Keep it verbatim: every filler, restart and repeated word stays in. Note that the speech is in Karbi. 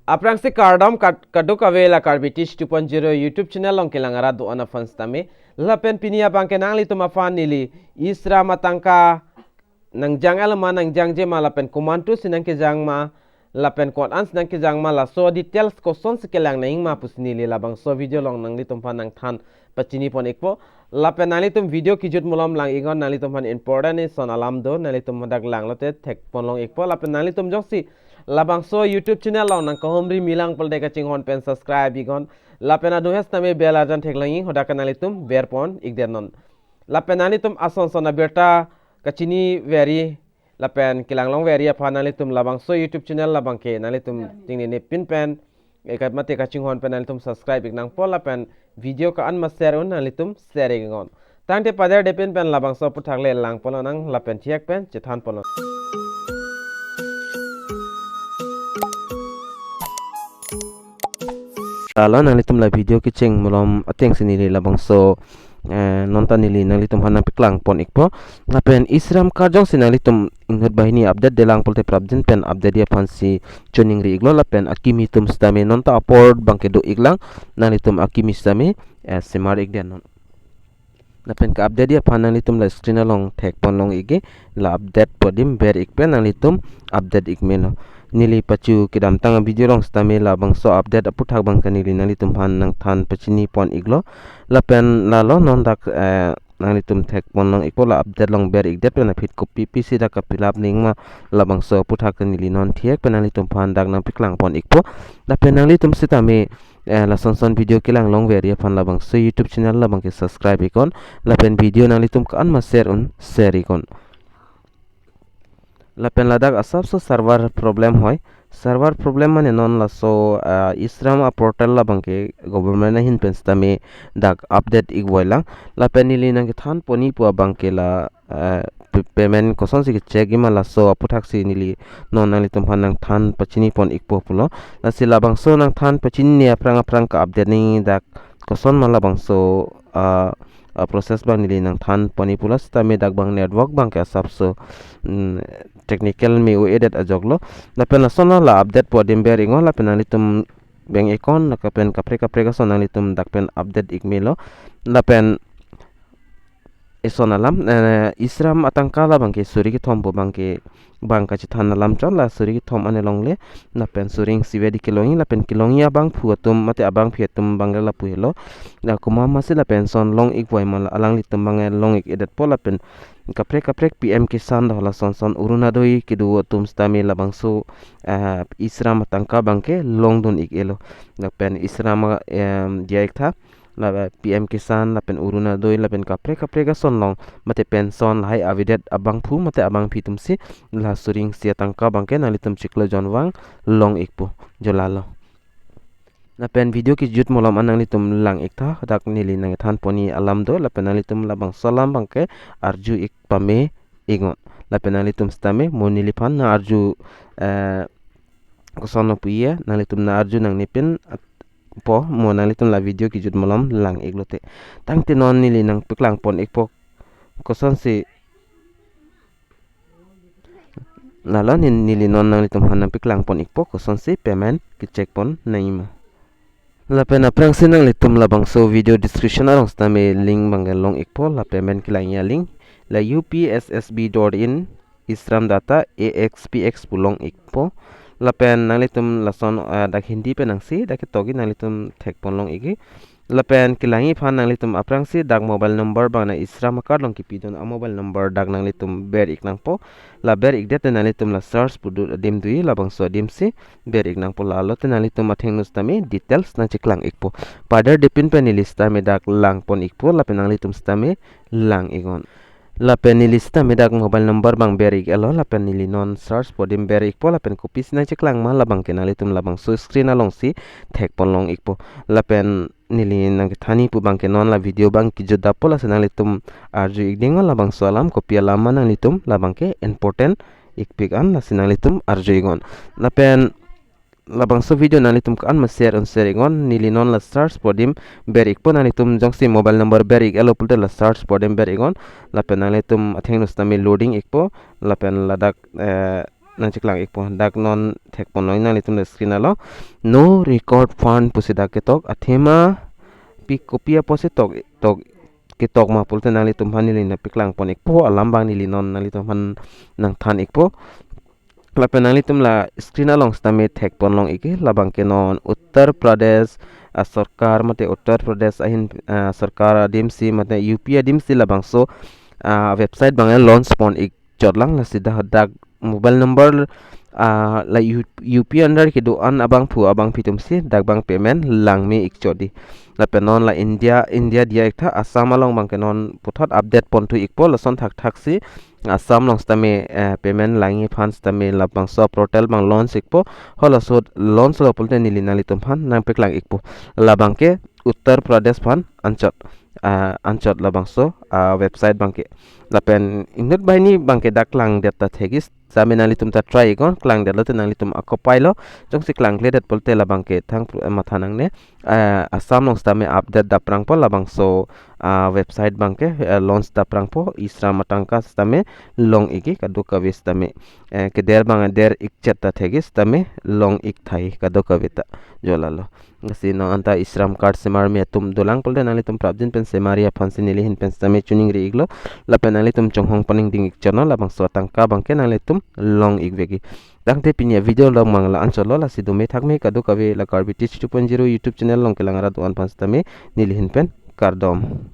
Aphrangsi kardom kat-, kadokave la Karbi Teach two point zero YouTube channel along kelang arat do-an aphan sitame. Lapen pini abangke nanglitum aphan neli Isram atangka nangjang alama nangjangje ma lapen komantu si nangkejang ma lapen ko-an si nangkejang ma laso details kosonsi kelang nangji ma pusi neli labangso video along nanglitum aphan nangthan pachini pon ikpo. Lapen nanglitum video kejut malom lang iknon, nanglitum aphan important ison alam do, nanglitum hadak langlote thek pon long ikpo. Lapen nanglitum jongsi labangso YouTube channel along nangkahumri milang pulote kachinghon pen subscribe iknon. Lapen adung hes tame bell arjan theklongji, hadak nanglitum ber pon ikdet non. Lapen nanglitum ason son abirta kachini veri lapen kelang long veri aphan nanglitum labangso YouTube channel labangke nanglitum tingni ne pin pen ekat mate kachinghon pen nanglitum subscribe ik nangpo lapen video ko-an ma share un nanglitum share iknon. Tangte padar depin pen labangso aputhak le lang pon lonang lapen thiak pen chethan pon long. Lalo nanglitum la video kecheng malom atengsi neli labangso, eh, nonta neli nanglitum aphan nangpeklang pon ikpo. Lapen Isram card jongsi nanglitum inut banghini update detlang pulote prapjin pen update ji aphansi choningri iklo lapen akimi atum sitame nonta apor abangke do iklang, nanglitum akimi sitame, eh, semar ikdet non. Lapen ka-update ji aphan nanglitum la screen along thek pon long ikji, la update pu adim ber ik pen nanglitum update ik melo. Neli pachu kedamtang video along sitame labangso update aputhak abangke neli nanglitum aphan nangthan pachini pon iklo. Lapen lalo non dak, eh, nanglitum thek pon long ikpo la update along ber ikdet pen aphi kopi pisi dak ka-fill up nangji ma labangso aputhak neli non thiak pen nanglitum aphan dak nangpeklang pon ikpo. Lapen nanglitum sitame, eh, lason son video kelang long veri aphan labangso YouTube channel labangke subscribe iknon. Lapen video nanglitum ko-an ma share un share iknon. Lapen ladak asapso server problem hoi. Server problem mane non laso, ah, Isram aportal labangke government ahin pen sitame dak update ik voi lang. Lapen neli nangkethan ponji pu abangke la, ah, pe-, payment kosonsi kecheck ji ma laso aputhaksi neli non nanglitum aphan nangthan pachini pon ikpo pulo. Lasi labangso nangthan pachini aphrang aphrang ka-update nangji dak koson ma labangso, ah, ah, process abang neli nangthan ponji pulo sitame dak abang network abangke asapso, mm, technical me-o-edet ajoklo. Lapen lason la update pu adim ber iknon lapen nanglitum beng iknon, lapen kaprek kaprek ason nanglitum dak pen update ik melo. Lapen ison alam, eh, Isram atangka labangke suri kethom pu abangke abang kachethan alam chot la suri kethom an along le, lapen suri ingsi vedi kelongji, lapen kelongji abangphu atum mate abangpi atum abang lapu helo. La komat masi lapen son long ik voi ma la alanglitum abang long ik-edetpo lapen kaprek kaprek P M Kisan do lason son Orunodoi kedo atum sitame labangso, eh, Isram atangka abangke longdun ik-elo. Lapen Isram, em, diya ik tha la P M Kisan lapen Orunodoi lapen kaprek kaprek ason long mate pension lahai avedet abangphu mate abangpi atumsi la suri ingsi atangka abangke nanglitum chiklo jon vang long ikpo, jo lalo. Lapen video kejut malom an nanglitum lang ik tha, dak neli nangthan ponji alam do, lapen nanglitum labangso alam abangke arju ik pame iknon. Lapen nanglitum sitame mo neliphan nang arju, eh, koson lo puye, nanglitum nang arju nangne pin at-, po, mo nanglitum la video kejut malom lang iklote. Tangte non neli nangpeklang pon ikpo kosonsi. Lalo ne-, neli non nanglitum aphan nangpeklang pon ikpo kosonsi payment kecheck pon nangji ma. Lapen aphrangsi nanglitum labangso video description along sitame link abangke long ikpo, la payment kelangji alink, la U P S S B dot in Isram data A X P X pu long ikpo. Lapen nanglitum lason, ah, dak Hindi pen nangsi, dak ketokji nanglitum thek pon long ikji. Lapen kelangji aphan nanglitum aphrangsi dak mobile number abang nang Isram akard along kepidun a-mobile number dak nanglitum ber ik nangpo. La ber ikdet te nanglitum la search pu do adim doji, labangso adimsi ber ik nangpo, lalote nanglitum athengno sitame details nangcheklang ikpo. Padar depin pen neli sitame dak lang pon ikpo, lapen nanglitum sitame lang iknon. Lapen neli sitame dak mobile number abang ber ik-elo, lapen neli non search pu adim ber ikpo, lapen kopisi nangcheklang ma labangke nanglitum labangso screen alongsi thek pon long ikpo. Lapen neli nangkethanji pu abangke non la video abang kejut apot lasi nanglitum arju ik ding labangso alam, kopi alam ma nanglitum labangke important ikpik an lasi nanglitum arju iknon. Lapen labangso video nanglitum ko-an ma share un share iknon, neli non la search pu adim ber ikpo, nanglitum jongsi mobile number ber ik-elo pulote la search pu adim ber iknon, lapen nanglitum athengno sitame loading ikpo, lapen ladak, eh, nangcheklang ikpo. Dak non thekponlong nanglitum la screen along. No record fund pusi dak ketok, athema pi kopi apotsi tok, tok, ketok ma pulote nanglitum aphan neli nangpaklangpon ikpo, alam abang neli non nanglitum aphan nangthan ikpo. Lapen nanglitum la screen along sitame thekponlong ik ke, labang ke non Uttar Pradesh a sorkar mate Uttar Pradesh ahin, ah, sorkar adimsi mate U P adimsi labangso, ah, website abang launch pon ikchotlang. Lasi dak, dak mobile number, ah, la U-, U P under kedo-an abangphu abangphi atumsi dak abang payment langme ikchot dei. Lapen non la India, India diya iktha, Assam along abang ke non puthot update ponthu ikpo, lason thakthaksi Assam along sitame, eh, payment langji aphan sitame labangso portal abang launch ikpo. Halaso launch lo pulote neli nanglitum aphan nangpaklang ikpo. Labang ke Uttar Pradesh aphan anchot, ah, anchot labangso, ah, website abang ke. Lapen inut banghini abang ke dak klangdet ta thekji sitame nanglitum ta try iknon, klangdetlo te nanglitum akopai lo, jongsi klangkledet pulote labang ke thang pru-, matha nangne, ah, Assam along sitame update daprangpo labangso, ah, website abang ke, eh, launch daprangpo, e-Shram atangka sitame long ik ke kadokave sitame, eh, keder abang der ikchot ta thekji sitame long ik tahai kadokave ta. Jo lalo. Lasi non anta e-Shram card semarme atum dolang pulote nanglitum prapjin pen semari aphansi neli ahin pen sitame choningri iklo. Lapen nanglitum chonghong paningding ikchotnon, labangso atangka abang ke nanglitum long ikvekji. Tangte pini avideo along abang la-anchotlo, lasi dome thakme kadokave la Karbi Teach two point zero YouTube channel along kelang arat do-an aphan sitame neli ahin pen kardom.